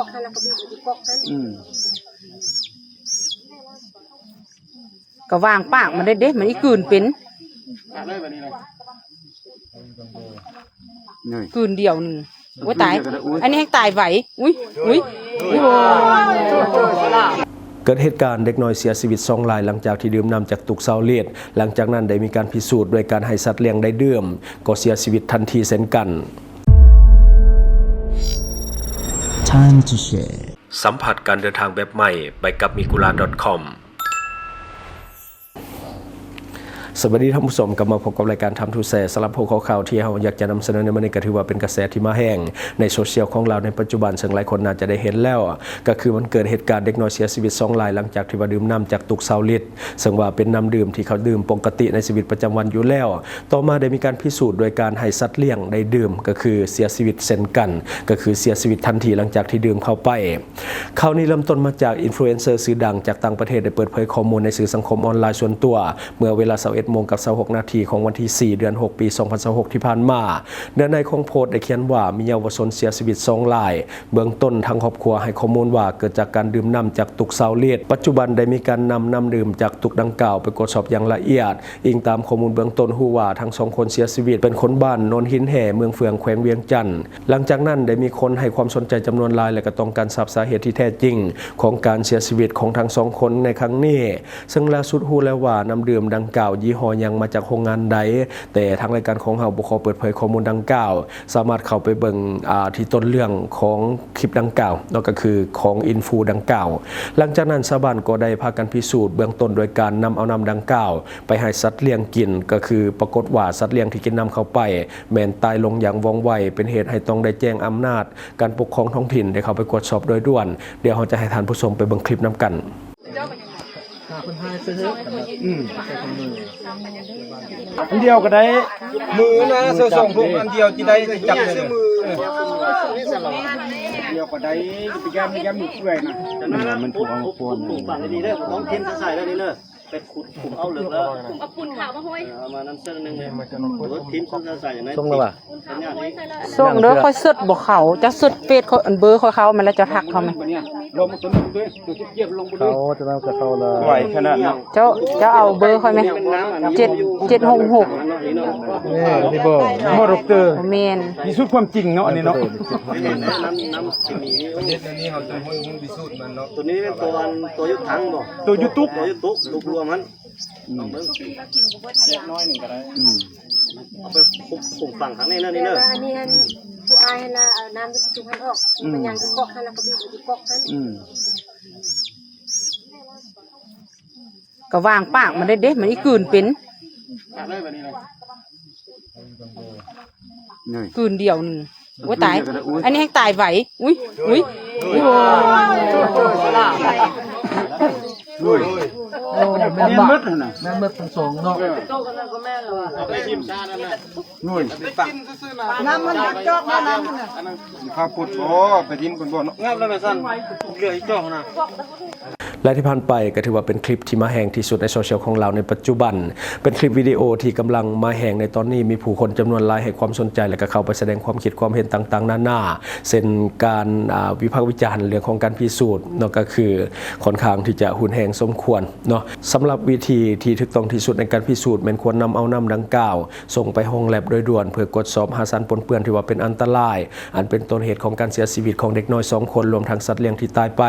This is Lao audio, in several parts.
ອືມ ກໍວາງປາກມັນໄດ້ເດ້ ມັນອີກກືນເປັນ ກືນດຽວໜຶ່ງ. ໂອ້ຍຕາຍ ອັນນີ້ແຮງຕາຍໄວ. ອຸ້ຍ ອຸ້ຍ ອຸ້ຍ. ເກີດເຫດການເດັກນ້ອຍເສຍຊີວິດສອງລາຍ ຫຼັງຈາກທີ່ດື່ມນ້ຳຈາກຕຸກຊາວລິດ. ຫຼັງຈາກນັ້ນໄດ້ມີການພິສູດດ້ວຍການໃຫ້ສັດລ້ຽງໄດ້ດື່ມ ກໍເສຍຊີວິດທັນທີເຊັ່ນກັນ. Time to share. ສຳຜັດການເດີນທາງແບບໃໝ່ ໄປກັບ Migura ດອດ ຄອມ. ສະບາຍດີທ່ານຜູ້ຊົມ, ກັບມາພົບກັບລາຍການ Time to Share. ສຳລັບຫົວຂໍ້ຂ່າວທີ່ເຮົາຢາກຈະນຳສະເໜີໃນມື້ນີ້ ກໍຖືວ່າເປັນກະແສທີ່ມາແຮງໃນໂຊຊຽວຂອງລາວໃນປັດຈຸບັນ, ເຊິ່ງຫຼາຍຄົນໜ້າຈະໄດ້ເຫັນແລ້ວ, ກໍຄືມັນເກີດເຫດການເດັກນ້ອຍເສຍຊີວິດສອງລາຍ ຫຼັງຈາກທີ່ວ່າດື່ມນ້ຳຈາກຕຸກຊາວລິດ, ເຊິ່ງວ່າເປັນນ້ຳດື່ມທີ່ເຂົາດື່ມປົກກະຕິໃນຊີວິດປະຈຳວັນຢູ່ແລ້ວ. ຕໍ່ມາໄດ້ມີການພິສູດໂດຍການໃຫ້ສັດລ້ຽງໄດ້ດື່ມ ກໍຄືເສຍຊີວິດເຊັ່ນກັນ, ກໍຄືເສຍຊີວິດທັນທີຫຼັງຈາກທີ່ດື່ມເຂົ້າໄປ. ຂ່າວນີ້ເລີ່ມຕົ້ນມາຈາກ influencer ຊື່ດັງຈາກຕ່າງປະເທດ ໄດ້ເປີດເຜີຍຂໍ້ມູນໃນສື່ສັງຄົມອອນລາຍສ່ວນຕົວ ເມື່ອເວລາ ຊາວເອັດໂມງກັບຊາວຫົກນາທີ ຂອງວັນທີ ສີ່ ເດືອນຫົກ ປີ ສອງພັນຊາວຫົກ ທີ່ຜ່ານມາ. ເນື້ອໃນຂອງໂພສໄດ້ຂຽນວ່າ ມີເຍົາວະຊົນເສຍຊີວິດສອງລາຍ. ເບື້ອງຕົ້ນທາງຄອບຄົວໃຫ້ຂໍ້ມູນວ່າ ເກີດຈາກການດື່ມນ້ຳຈາກຕຸກຊາວລິດ. ປັດຈຸບັນໄດ້ມີການນຳນ້ຳດື່ມຈາກຕຸກດັ່ງກ່າວໄປກວດສອບຢ່າງລະອຽດ. ອີງຕາມຂໍ້ມູນເບື້ອງຕົ້ນ ຮູ້ວ່າທັງສອງຄົນເສຍຊີວິດເປັນຄົນບ້ານໂນນຫີນແຮ່ ເມືອງເຟືອງ ແຂວງວຽງຈັນ. ຫຼັງຈາກນັ້ນໄດ້ມີຄົນໃຫ້ຄວາມສົນໃຈຈຳນວນຫຼາຍ ແລະ ກໍຕ້ອງການຊາບສາເຫດທີ່ແທ້ຈິງຂອງການເສຍຊີວິດຂອງທັງສອງຄົນໃນຄັ້ງນີ້, ເຊິ່ງລ່າສຸດຮູ້ແລ້ວວ່ານ້ຳດື່ມດັ່ງກ່າວຍີ່ຫໍ້ຫຍັງ ມາຈາກໂຮງງານໃດ, ແຕ່ທາງລາຍການຂອງເຮົາບໍ່ຂໍເປີດເຜີຍຂໍ້ມູນດັ່ງກ່າວ. ສາມາດເຂົ້າໄປເບິ່ງ ອາ ທີ່ຕົ້ນເລື່ອງຂອງຄລິບດັ່ງກ່າວເນາະ ກໍຄືຂອງອິນຟູດັ່ງກ່າວ. ຫຼັງຈາກນັ້ນຊາວບ້ານກໍໄດ້ພາກັນພິສູດເບື້ອງຕົ້ນໂດຍການນຳເອົານ້ຳດັ່ງກ່າວໄປໃຫ້ສັດລ້ຽງກິນ, ກໍຄືປາກົດວ່າສັດລ້ຽງທີ່ກິນນ້ຳເຂົ້າໄປແມ່ນຕາຍລົງຢ່າງວ່ອງໄວ, ເປັນເຫດໃຫ້ຕ້ອງໄດ້ແຈ້ງອຳນາດການປົກຄອງທ້ອງຖິ່ນໄດ້ເຂົ້າໄປກວດສອບໂດຍດ່ວນ. ດຽວເຮົາຈະໃຫ້ທ່ານຜູ້ຊົມໄປເບິ່ງຄລິບນຳກັນ. ອືມ ອັນດຽວກໍໄດ້ ມື້ນະ ເສື້ອສອງທຸງ ອັນດຽວທີ່ໄດ້ຈັບເລີຍ ດຽວກໍໄດ້ ຢ່າໄປຢ້ານ ຢ່າໄປຢ້ານໝູ່ເປື່ອຍນະ ມັນຖືກເອົາມາປ້ອນ ຕ້ອງເຄັນໃສ່ແລ້ວນີ້ເດີ ໄປຂຸດຂຸມເອົາເລິກແລ້ວ ຂຸມເອົາປູນຂາວມາຫ້ອຍ ເອີ ເອົາມານຳເສື້ອໜຶ່ງ ເອີ ມາຈະລົງ ເອີ ທີມຊົນໃສ່ໃນ ສົ່ງແລ້ວຫວາ? ສົ່ງເດີ ຂ້ອຍເສິດບໍ່ເຂົ້າ ເຈົ້າເສິດເຟສຂ້ອຍ ອັນເບີຂ້ອຍເຂົ້າມາແລ້ວ ເຈົ້າທັກເຂົາແມ່ນ ເຂົາຈະນຳຈະເຂົ້າລະ ໄວຂະໜາດນັ້ນ ເຈົ້າ ເຈົ້າເອົາເບີຂ້ອຍແມ່ນ ເຈັດ ເຈັດຫົກຫົກ ເອີ ນີ້ບໍ່ ບໍ່ ດັອກເຕີ ແມ່ນ ພິສູດຄວາມຈິງເນາະ ອັນນີ້ເນາະ ເຮັດອັນນີ້ເຮົາຈະຮູ້ ຮູ້ພິສູດມັນເນາະ ຕົວນີ້ແມ່ນຕົວ ຕົວຢູ່ຖັງບໍ່ ຕົວຢູ່ຕຸກ ຕົວຢູ່ຕຸກ ຕຸກລວມຫັ້ນ ອືມ ເອົາໄປຄົງຝັງທາງນີ້ເດີ ນີ້ເດີ ແຕ່ວ່າອັນນີ້ຫັ້ນ ຜູ້ອ້າຍຫັ້ນລະເອົານ້ຳໃນກະຕິກຫັ້ນອອກ ອືມ ມັນຍັງກະເກາະຫັ້ນລະກະບີບຢູ່ເກາະຫັ້ນ ອືມ ກະວາງປາກມັນໄດ້ເດ້ ມັນອີກກືນເປັນ ກືນດຽວໜຶ່ງ. ໂອ້ຍຕາຍ ອັນນີ້ແຮງຕາຍໄວ ອຸ້ຍ ອຸ້ຍ ໂອ້ຍ ໂອ້ຍ ແມ່ນໝົດຫັ້ນນະ ແມ່ນໝົດທັງສອງເນາະ ໂອ້ຍ ນ້ຳມັນຈອກມາ ນ້ຳມັນນະ ພາພຸດບໍ່ ໄປດິນເພິ່ນບໍ່ເນາະ ງາມແລ້ວແມ່ນຊັ້ນ ເຫຼືອອີກຈອກນະ. ແລະທີ່ຜ່ານໄປກໍຖືວ່າເປັນຄລິບທີ່ມາແຮງທີ່ສຸດໃນໂຊຊຽວຂອງລາວໃນປັດຈຸບັນ, ເປັນຄລິບວິດີໂອທີ່ກຳລັງມາແຮງໃນຕອນນີ້, ມີຜູ້ຄົນຈຳນວນຫຼາຍໃຫ້ຄວາມສົນໃຈ ແລະກໍເຂົ້າໄປສະແດງຄວາມຄິດຄວາມເຫັນຕ່າງໆນານາ ເຊັ່ນການ ອາ ວິພາກວິຈານເລື່ອງຂອງການພິສູດເນາະ, ກໍຄືຂ້ອນຂ້າງທີ່ຈະຮຸນແຮງສົມຄວນເນາະ. ສຳລັບວິທີທີ່ຖືກຕ້ອງທີ່ສຸດໃນການພິສູດແມ່ນຄວນນຳເອົານ້ຳດັ່ງກ່າວ ສົ່ງໄປຫ້ອງແລັບໂດຍດ່ວນ ເພື່ອກວດສອບຫາສານປົນເປື້ອນທີ່ວ່າເປັນອັນຕະລາຍ ອັນເປັນຕົ້ນເຫດຂອງການເສຍຊີວິດຂອງເດັກນ້ອຍສອງຄົນ ລວມທັງສັດລ້ຽງທີ່ຕາຍໄປ.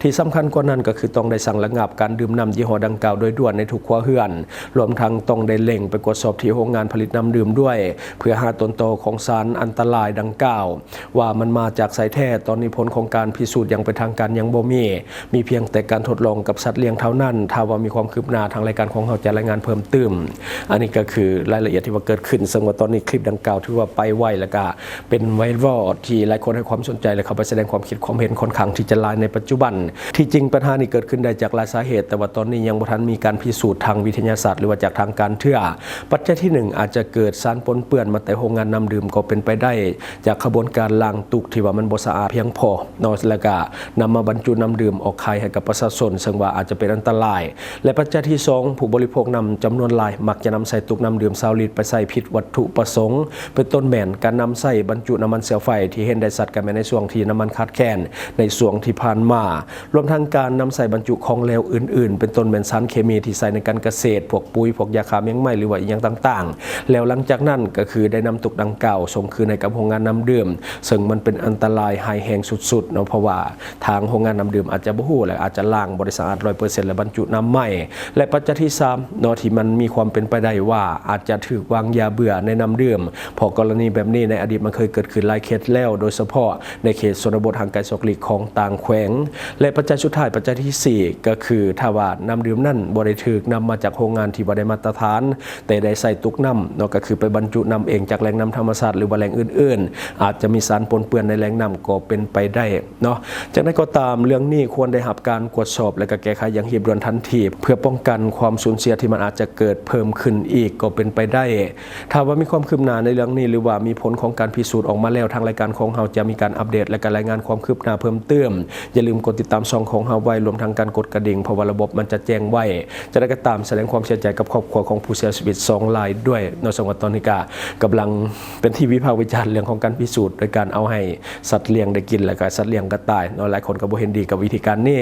ທີ່ສຳຄັນກວ່ານັ້ນກໍຄືຕ້ອງໄດ້ສັ່ງລະງັບການດື່ມນ້ຳຍີ່ຫໍ້ດັ່ງກ່າວໂດຍດ່ວນໃນທຸກຄົວເຮືອນ, ລວມທັງຕ້ອງໄດ້ເລັ່ງໄປກວດສອບທີ່ໂຮງງານຜະລິດນ້ຳດື່ມດ້ວຍ ເພື່ອຫາຕົ້ນຕໍຂອງສານອັນຕະລາຍດັ່ງກ່າວ ວ່າມັນມາຈາກໃສແທ້. ຕອນນີ້ຜົນຂອງການພິສູດຢ່າງເປັນທາງການຍັງບໍ່ມີ, ມີພຽງແຕ່ການທົດລອງກັບສັດລ້ຽງເທົ່ານັ້ນ. ຖ້າວ່າມີຄວາມຄືບໜ້າ ທາງລາຍການຂອງເຮົາຈະລາຍງານເພີ່ມຕື່ມ. ອັນນີ້ກໍຄືລາຍລະອຽດທີ່ວ່າເກີດຂຶ້ນ, ເຊິ່ງວ່າຕອນນີ້ຄລິບດັ່ງກ່າວຖືວ່າໄປໄວ ແລ້ວກະເປັນໄວຣັລທີ່ຫຼາຍຄົນໃຫ້ຄວາມສົນໃຈ ແລະ ເຂົ້າໄປສະແດງຄວາມຄິດຄວາມເຫັນຂ້ອນຂ້າງທີ່ຈະຫຼາຍໃນປັດຈຸບັນ. ທີ່ຈິງບັນຫານີ້ ເກີດຂຶ້ນໄດ້ຈາກຫຼາຍສາເຫດ, ແຕ່ວ່າຕອນນີ້ຍັງບໍ່ທັນມີການພິສູດທາງວິທະຍາສາດ ຫຼືວ່າຈາກທາງການເທື່ອ. ປັດໄຈທີໜຶ່ງ ອາດຈະເກີດສານປົນເປື້ອນມາແຕ່ໂຮງງານນ້ຳດື່ມກໍເປັນໄປໄດ້ ຈາກຂະບວນການລ້າງຕຸກທີ່ວ່າມັນບໍ່ສະອາດພຽງພໍເນາະ, ແລ້ວກະນຳມາບັນຈຸນ້ຳດື່ມອອກຂາຍໃຫ້ກັບປະຊາຊົນ, ເຊິ່ງວ່າອາດຈະເປັນອັນຕະລາຍ. ແລະ ປັດໄຈທີສອງ ຜູ້ບໍລິໂພກນ້ຳຈຳນວນຫຼາຍມັກຈະນຳໃຊ້ຕຸກນ້ຳດື່ມຊາວລິດໄປໃຊ້ຜິດວັດຖຸປະສົງ, ເປັນຕົ້ນແມ່ນການນຳໃຊ້ບັນຈຸນ້ຳມັນເຊື້ອໄຟ ທີ່ເຫັນໄດ້ຊັດກໍແມ່ນໃນຊ່ວງທີ່ນ້ຳມັນຂາດແຄນໃນຊ່ວງທີ່ຜ່ານມາ. ລວມທັງການນຳໃຊ້ບັນຈຸຂອງເຫຼວອື່ນໆ ເປັນຕົ້ນແມ່ນສານເຄມີທີ່ໃຊ້ໃນການກະເສດ, ພວກປຸ໋ຍ, ພວກຢາຂ້າແມງໄມ້ ຫຼືວ່າອີ່ຫຍັງຕ່າງໆ. ແລ້ວຫຼັງຈາກນັ້ນກໍຄືໄດ້ນຳຕຸກດັ່ງກ່າວສົ່ງຄືນໃຫ້ກັບໂຮງງານນ້ຳດື່ມ, ເຊິ່ງມັນເປັນອັນຕະລາຍຮ້າຍແຮງສຸດໆເນາະ, ເພາະວ່າທາງໂຮງງານນ້ຳດື່ມອາດຈະບໍ່ຮູ້ ແລະ ອາດຈະລ້າງບໍ່ໄດ້ສະອາດຮ້ອຍເປີເຊັນ ແລະ ບັນຈຸນ້ຳໃໝ່. ແລະ ປັດໄຈທີສາມເນາະ ທີ່ມັນມີຄວາມເປັນໄປໄດ້ວ່າອາດຈະຖືກວາງຢາເບື່ອໃນນ້ຳດື່ມ, ເພາະກໍລະນີແບບນີ້ໃນອະດີດມັນເຄີຍເກີດຂຶ້ນຫຼາຍເຄສແລ້ວ, ໂດຍສະເພາະ ໃນເຂດຊົນນະບົດຫ່າງໄກສອກຫຼີກຂອງຕ່າງແຂວງ. ແລະ ປັດໄຈສຸດທ້າຍ, ປັດໄຈທີສີ່ ກໍຄື ຖ້າວ່ານ້ຳດື່ມນັ້ນບໍ່ໄດ້ຖືກນຳມາຈາກໂຮງງານທີ່ບໍ່ໄດ້ມາດຕະຖານ, ແຕ່ໄດ້ໃຊ້ຕຸກນ້ຳເນາະ, ກໍຄືໄປບັນຈຸນ້ຳເອງຈາກແຫຼ່ງນ້ຳທຳມະຊາດ ຫຼືວ່າແຫຼ່ງອື່ນໆ, ອາດຈະມີສານປົນເປື້ອນໃນແຫຼ່ງນ້ຳກໍເປັນໄປໄດ້ເນາະ. ຈັ່ງໃດກໍຕາມ, ເລື່ອງນີ້ຄວນໄດ້ຮັບການກວດສອບ ແລະ ກໍແກ້ໄຂຢ່າງຮີບດ່ວນທັນທີ ເພື່ອປ້ອງກັນຄວາມສູນເສຍທີ່ມັນອາດຈະເກີດເພີ່ມຂຶ້ນອີກກໍເປັນໄປໄດ້. ຖ້າວ່າມີຄວາມຄືບໜ້າໃນເລື່ອງນີ້ ຫຼືວ່າມີຜົນຂອງການພິສູດອອກມາແລ້ວ, ທາງລາຍການຂອງເຮົາຈະມີການອັບເດດ ແລະ ກະລາຍງານຄວາມຄືບໜ້າເພີ່ມເຕີມ. ຢ່າລືມກົດຕິດຕາມຊ່ອງຂອງເຮົາໄວ້, ລວມທັງການກົດກະດິ່ງ, ເພາະວ່າລະບົບມັນຈະແຈ້ງໄວ. ຈັ່ງໃດກໍຕາມ, ສະແດງຄວາມເສຍໃຈກັບຄອບຄົວຂອງຜູ້ເສຍຊີວິດສອງລາຍດ້ວຍເນາະ. ເຊິ່ງວ່າຕອນນີ້ກະກຳລັງເປັນທີ່ວິພາກວິຈານເລື່ອງຂອງການພິສູດ ໂດຍການເອົາໃຫ້ສັດລ້ຽງໄດ້ກິນ ແລ້ວກະສັດລ້ຽງກະຕາຍເນາະ. ຫຼາຍຄົນກໍບໍ່ເຫັນດີກັບວິທີການນີ້.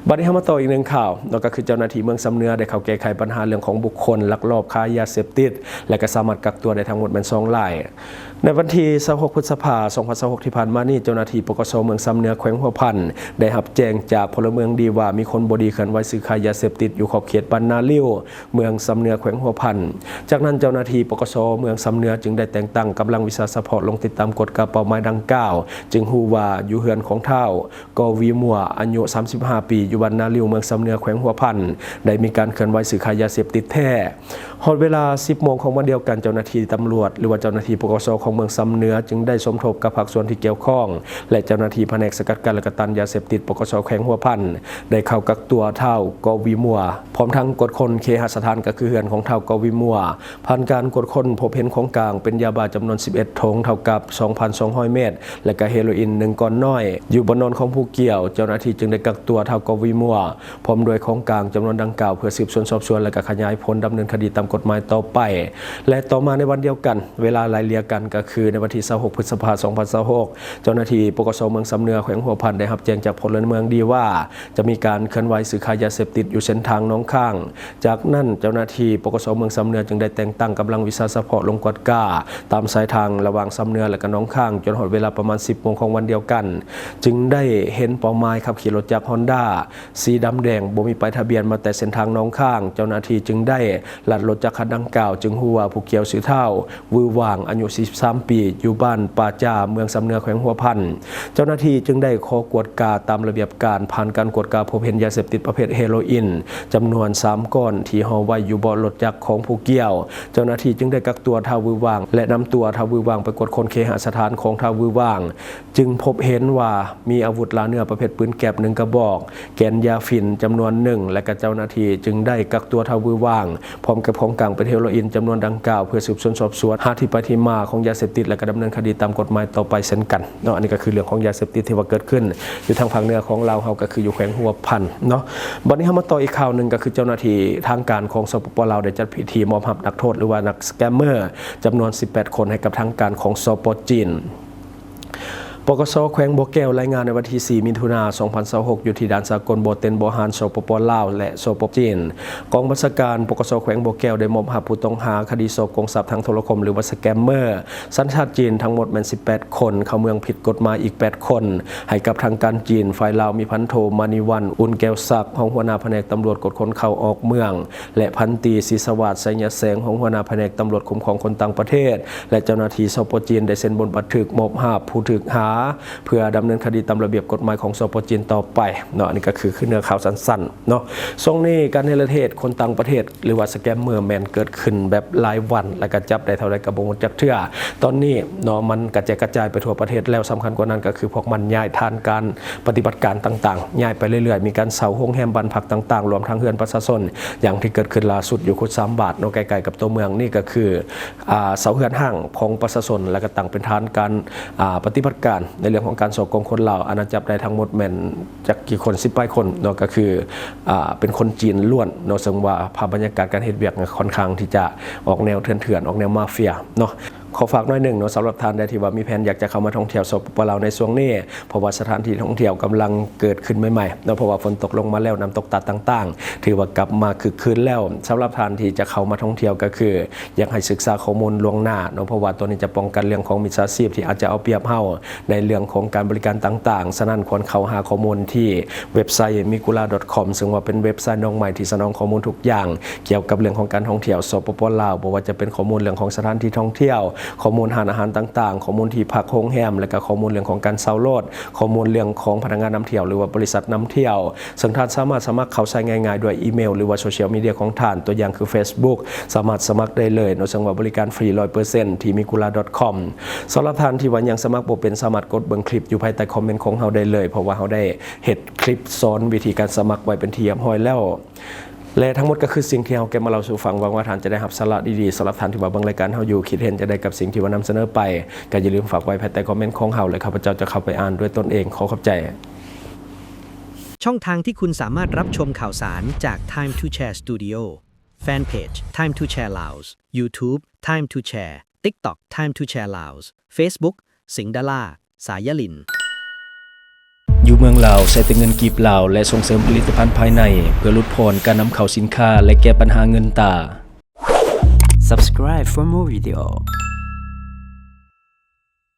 ບັດນີ້ເຮົາມາຕໍ່ອີກໜຶ່ງຂ່າວເນາະ, ກໍຄືເຈົ້າໜ້າທີ່ເມືອງຊຳເໜືອໄດ້ເຂົ້າແກ້ໄຂບັນຫາເລື່ອງຂອງບຸກຄົນລັກລອບຄ້າຢາເສບຕິດ ແລະ ກໍສາມາດກັກຕົວໄດ້ທັງໝົດແມ່ນສອງລາຍ. ໃນວັນທີຊາວຫົກ ພຶດສະພາ ສອງພັນຊາວຫົກ ທີ່ຜ່ານມານີ້, ເຈົ້າໜ້າທີ່ ປກສ ເມືອງຊຳເໜືອແຂວງຫົວພັນ ໄດ້ຮັບແຈ້ງຈາກພົນລະເມືອງດີວ່າ ມີຄົນບໍ່ດີເຄື່ອນໄຫວຊື້ຂາຍຢາເສບຕິດຢູ່ຂອບເຂດບ້ານນາລິ້ວ ເມືອງຊຳເໜືອແຂວງຫົວພັນ. ຈາກນັ້ນ ເຈົ້າໜ້າທີ່ ປກສ ເມືອງຊຳເໜືອຈຶ່ງໄດ້ແຕ່ງຕັ້ງກຳລັງວິຊາສະເພາະລົງຕິດຕາມກວດກາເປົ້າໝາຍດັ່ງກ່າວ, ຈຶ່ງຮູ້ວ່າຢູ່ເຮືອນຂອງທ້າວ ກໍວີມົວ ອາຍຸສາມສິບຫ້າປີ ຢູ່ບ້ານນາລິ້ວ ເມືອງຊຳເໜືອແຂວງຫົວພັນ ໄດ້ມີການເຄື່ອນໄຫວຊື້ຂາຍຢາເສບຕິດແທ້. ຮອດເວລາສິບໂມງຂອງວັນດຽວກັນ, ເຈົ້າໜ້າທີ່ຕຳຫຼວດ ຫຼືວ່າເຈົ້າໜ້າທີ່ ປກສ ຂອງເມືອງຊຳເໜືອ ຈຶ່ງໄດ້ສົມທົບກັບພາກສ່ວນທີ່ກ່ຽວຂ້ອງ ແລະ ເຈົ້າໜ້າທີ່ພະແນກສະກັດກັ້ນ ແລະ ກໍຕ້ານຢາເສບຕິດ ປກສ ແຂວງຫົວພັນ ໄດ້ເຂົ້າກັກຕົວທ້າວ ກໍວີມົວ ພ້ອມທັງກວດຄົ້ນເຄຫະສະຖານ ກໍຄືເຮືອນຂອງທ້າວ ກໍວີມົວ. ຜ່ານການກວດຄົ້ນ ພົບເຫັນຂອງກາງເປັນຢາບ້າຈຳນວນສິບເອັດຖົງ ເທົ່າກັບສອງພັນສອງຮ້ອຍເມັດ ແລະ ກະເຮໂຣອິນໜຶ່ງກ້ອນນ້ອຍ ຢູ່ບ່ອນນອນຂອງຜູ້ກ່ຽວ. ເຈົ້າໜ້າທີ່ຈຶ່ງໄດ້ກັກຕົວທ້າວ ກໍວີມົວ ພ້ອມດ້ວຍຂອງກາງຈຳນວນດັ່ງກ່າວ ເພື່ອສືບສວນສອບສວນ ແລະ ກະຂະຫຍາຍຜົນດຳເນີນຄະດີຕາມກົດໝາຍຕໍ່ໄປ. ແລະ ຕໍ່ມາໃນວັນດຽວກັນ, ເວລາໄລ່ເລ່ຍກັນ ກໍຄືໃນວັນທີຊາວຫົກ ພຶດສະພາ ສອງພັນຊາວຫົກ, ເຈົ້າໜ້າທີ່ ປກສ ເມືອງຊຳເໜືອແຂວງຫົວພັນ ໄດ້ຮັບແຈ້ງຈາກພົນລະເມືອງດີວ່າ ຈະມີການເຄື່ອນໄຫວຊື້ຂາຍຢາເສບຕິດຢູ່ເສັ້ນທາງໜອງຄ້າງ. ຈາກນັ້ນ ເຈົ້າໜ້າທີ່ ປກສ ເມືອງຊຳເໜືອ ຈຶ່ງໄດ້ແຕ່ງຕັ້ງກຳລັງວິຊາສະເພາະລົງກວດກາຕາມສາຍທາງລະຫວ່າງຊຳເໜືອ ແລະ ກະໜອງຄ້າງ ຈົນຮອດເວລາປະມານສິບໂມງຂອງວັນດຽວກັນ, ຈຶ່ງໄດ້ເຫັນເປົ້າໝາຍຂັບຂີ່ລົດຈັກຮອນດ້າສີດຳແດງ ບໍ່ມີປ້າຍທະບຽນ ມາແຕ່ເສັ້ນທາງໜອງຄ້າງ. ເຈົ້າໜ້າທີ່ຈຶ່ງໄດ້ລັດລົດຈັກຄັນດັ່ງກ່າວ, ຈຶ່ງຮູ້ວ່າຜູ້ກ່ຽວຊື່ທ້າວ ວືຫວ່າງ ອາຍຸສີ່ສິບສາມປີ ຢູ່ບ້ານປ່າຈາ ເມືອງຊຳເໜືອແຂວງຫົວພັນ. ເຈົ້າໜ້າທີ່ຈຶ່ງໄດ້ຂໍກວດກາຕາມລະບຽບການ. ຜ່ານການກວດກາພົບເຫັນຢາເສບຕິດປະເພດເຮໂຣອິນຈຳນວນສາມກ້ອນ ທີ່ຫໍ່ໄວ້ຢູ່ເບາະລົດຈັກຂອງຜູ້ກ່ຽວ. ເຈົ້າໜ້າທີ່ຈຶ່ງໄດ້ກັກຕົວທ້າວ ວືຫວ່າງ ແລະ ນຳຕົວທ້າວ ວືຫວ່າງ ໄປກວດຄົ້ນເຄຫະສະຖານຂອງທ້າວ ວືຫວ່າງ, ຈຶ່ງພົບເຫັນວ່າມີອາວຸດລ່າເນື້ອປະເພດປືນແກັບໜຶ່ງກະບອກ, ແກ່ນຢາຝິ່ນຈຳນວນໜຶ່ງ ແລະ ກະເຈົ້າໜ້າທີ່ຈຶ່ງໄດ້ກັກຕົວທ້າວ ວືຫວ່າງ ພ້ອມກັບຂອງກາງເປັນເຮໂຣອິນຈຳນວນດັ່ງກ່າວ ເພື່ອສືບສວນສອບສວນຫາທີ່ໄປທີ່ມາຂອງຢາເສບຕິດ ແລະ ກະດຳເນີນຄະດີຕາມກົດໝາຍຕໍ່ໄປເຊັ່ນກັນເນາະ. ອັນນີ້ກໍຄືເລື່ອງຂອງຢາເສບຕິດທີ່ວ່າເກີດຂຶ້ນຢູ່ທາງພາກເໜືອຂອງລາວເຮົາ ກໍຄືຢູ່ແຂວງຫົວພັນເນາະ. ບັດນີ້ເຮົາມາຕໍ່ອີກຂ່າວໜຶ່ງ, ກໍຄືເຈົ້າໜ້າທີ່ທາງການຂອງ ສປປ ລາວ ໄດ້ຈັດພິທີມອບຮັບນັກໂທດ ຫຼືວ່ານັກສະແກມເມີ ຈຳນວນສິບແປດຄົນ ໃຫ້ກັບທາງການຂອງ ສປ ຈີນ. ປກສ ແຂວງບໍ່ແກ້ວ ລາຍງານໃນວັນທີສີ່ ມິຖຸນາ ສອງພັນຊາວຫົກ ຢູ່ທີ່ດ່ານສາກົນບໍ່ເຕັນບໍ່ຮານ ສປປ ລາວ ແລະ ສປ ຈີນ, ກອງບັນຊາການ ປກສ ແຂວງບໍ່ແກ້ວ ໄດ້ມອບຮັບຜູ້ຕ້ອງຫາຄະດີສໍ້ໂກງຊັບທາງໂທລະຄົມ ຫຼືວ່າສະແກມເມີ ສັນຊາດຈີນ ທັງໝົດແມ່ນສິບແປດຄົນ, ເຂົ້າເມືອງຜິດກົດໝາຍອີກແປດຄົນ ໃຫ້ກັບທາງການຈີນ. ຝ່າຍລາວມີພັນໂທ ມະນີວັນ ອຸ່ນແກ້ວສັກ ຮອງຫົວໜ້າພະແນກຕຳຫຼວດກວດຄົນເຂົ້າອອກເມືອງ ແລະ ພັນຕີ ສີສະຫວາດ ໄຊຍະແສງ ຮອງຫົວໜ້າພະແນກຕຳຫຼວດຄຸ້ມຄອງຄົນຕ່າງປະເທດ ແລະ ເຈົ້າໜ້າທີ່ ສປ ຈີນ ໄດ້ເຊັນບົດບັນທຶກມອບຮາບຜູ້ຖືກຫາ ເພື່ອດຳເນີນຄະດີຕາມລະບຽບກົດໝາຍຂອງ ສປ ຈີນ ຕໍ່ໄປເນາະ. ອັນນີ້ກໍຄື ຄືເນື້ອຂ່າວສັ້ນໆເນາະ. ຊ່ວງນີ້ການເນລະເທດຄົນຕ່າງປະເທດ ຫຼືວ່າສະແກມເມີແມ່ນເກີດຂຶ້ນແບບລາຍວັນ ແລ້ວກໍຈັບໄດ້ເທົ່າໃດກໍບໍ່ໝົດຈັກເທື່ອ. ຕອນນີ້ເນາະ ມັນກະແຈກກະຈາຍໄປທົ່ວປະເທດແລ້ວ. ສຳຄັນກວ່ານັ້ນກໍຄືພວກມັນຍ້າຍຖານການປະຕິບັດການຕ່າງໆ ຍ້າຍໄປເລື້ອຍໆ. ມີການເຊົ່າໂຮງແຮມ, ບ້ານພັກຕ່າງໆ ລວມທັງເຮືອນປະຊາຊົນ ຢ່າງທີ່ເກີດຂຶ້ນລ່າສຸດຢູ່ຄຸດສາມບາດເນາະ ໃກ້ໆກັບຕົວເມືອງ. ນີ້ກໍຄື ອ່າ ເຊົ່າເຮືອນຮ້າງຂອງປະຊາຊົນ ແລ້ວກໍຕັ້ງເປັນຖານການ ອ່າ ປະຕິບັດການໃນເລື່ອງຂອງການສໍ້ໂກງຄົນລາວ. ອັນນັ້ນຈັບໄດ້ທັງໝົດແມ່ນຈັກກ່ຄົນ ສິບປາຍຄົນເນາະ ກໍຄື ອ່າ ເປັນຄົນຈີນລ້ວນເນາະ. ເຊິ່ງວ່າພາບບັນຍາກາດການເຮັດວຽກຂ້ອນຂ້າງທີ່ຈະອອກແນວເຖື່ອນໆ ອອກແນວມາເຟຍເນາະ. ຂໍຝາກໜ້ອຍໜຶ່ງເນາະ ສຳລັບທ່ານໃດທີ່ວ່າມີແຜນຢາກຈະເຂົ້າມາທ່ອງທ່ຽວ ສປປ ລາວ ໃນຊ່ວງນີ້ ເພາະວ່າສະຖານທີ່ທ່ອງທ່ຽວກຳລັງເກີດຂຶ້ນໃໝ່ໆເນາະ ເພາະວ່າຝົນຕົກລົງມາແລ້ວ ນ້ຳຕົກຕາດຕ່າງໆ ຖືວ່າກັບມາຄຶກຄື້ນແລ້ວ. ສຳລັບທ່ານທີ່ຈະເຂົ້າມາທ່ອງທ່ຽວ ກໍຄືຢາກໃຫ້ສຶກສາຂໍ້ມູນລ່ວງໜ້າເນາະ ເພາະວ່າຕົວນີ້ຈະປ້ອງກັນເລື່ອງຂອງມິດສາຊີບທີ່ອາດຈະເອົາປຽບເຮົາໃນເລື່ອງຂອງການບໍລິການຕ່າງໆ. ສະນັ້ນຄວນເຂົ້າຫາຂໍ້ມູນທີ່ເວັບໄຊ migula.com ເຊິ່ງວ່າເປັນເວັບໄຊນ້ອງໃໝ່ທີ່ສະໜອງຂໍ້ມູນທຸກຢ່າງກ່ຽວກັບເລື່ອງຂອງການທ່ອງທ່ຽວ ສປປ ລາວ ບໍ່ວ່າຈະເປັນຂໍ້ມູນເລື່ອງຂອງສະຖານທີ່ທ່ອງທ່ຽວ, ຂໍ້ມູນຮ້ານອາຫານຕ່າງໆ, ຂໍ້ມູນທີ່ພັກໂຮງແຮມ ແລະ ກໍຂໍ້ມູນເລື່ອງຂອງການເຊົ່າລົດ, ຂໍ້ມູນເລື່ອງຂອງພະນັກງານນຳທ່ຽວ ຫຼືວ່າບໍລິສັດນຳທ່ຽວ. ເຊິ່ງທ່ານສາມາດສະໝັກເຂົ້າໃຊ້ງ່າຍໆດ້ວຍອີເມວ ຫຼືວ່າໂຊຊຽວມີເດຍຂອງທ່ານ ຕົວຢ່າງຄື Facebook ສາມາດສະໝັກໄດ້ເລີຍເນາະ ເຊິ່ງວ່າບໍລິການຟຣີ ຮ້ອຍເປີເຊັນ ທີ່ migula.com. ສຳລັບທ່ານທີ່ວ່າຍັງສະໝັກບໍ່ເປັນ ສາມາດກົດເບິ່ງຄລິບຢູ່ພາຍໃຕ້ຄອມເມັນຂອງເຮົາໄດ້ເລີຍ ເພາະວ່າເຮົາໄດ້ເຮັດຄລິບສອນວິທີການສະໝັກໄວ້ເປັນທີ່ຮຽບຮ້ອຍແລ້ວ. ແລະ ທັງໝົດກໍຄືສິ່ງທີ່ເຮົາເກັບມາເລົ່າສູ່ຟັງ. ຫວັງວ່າທ່ານຈະໄດ້ຮັບສາລະດີໆ. ສຳລັບທ່ານທີ່ວ່າເບິ່ງລາຍການເຮົາຢູ່ ຄິດເຫັນຈັ່ງໃດກັບສິ່ງທີ່ວ່ານຳສະເໜີໄປ ກໍຢ່າລືມຝາກໄວ້ພາຍໃຕ້ຄອມເມັນຂອງເຮົາ ແລະ ຂ້າພະເຈົ້າຈະເຂົ້າໄປອ່ານດ້ວຍຕົນເອງ. ຂໍຂອບໃຈ. ຊ່ອງທາງທີ່คุณสามารถรับชมข่าวสารจาก Time to Share Studio Fanpage Time to Share Laos YouTube Time to Share TikTok Time to Share Laos Facebook สิงห์ดารา สายลิน ຢູ່ເມືອງລາວໃຊ້ແຕ່ເງິນກີບລາວ ແລະ ສົ່ງເສີມຜະລິດຕະພັນພາຍໃນ ເພື່ອຫຼຸດຜ່ອນການນຳເຂົ້າສິນຄ້າ ແລະ ແກ້ບັນຫາເງິນຕາ. Subscribe for more video.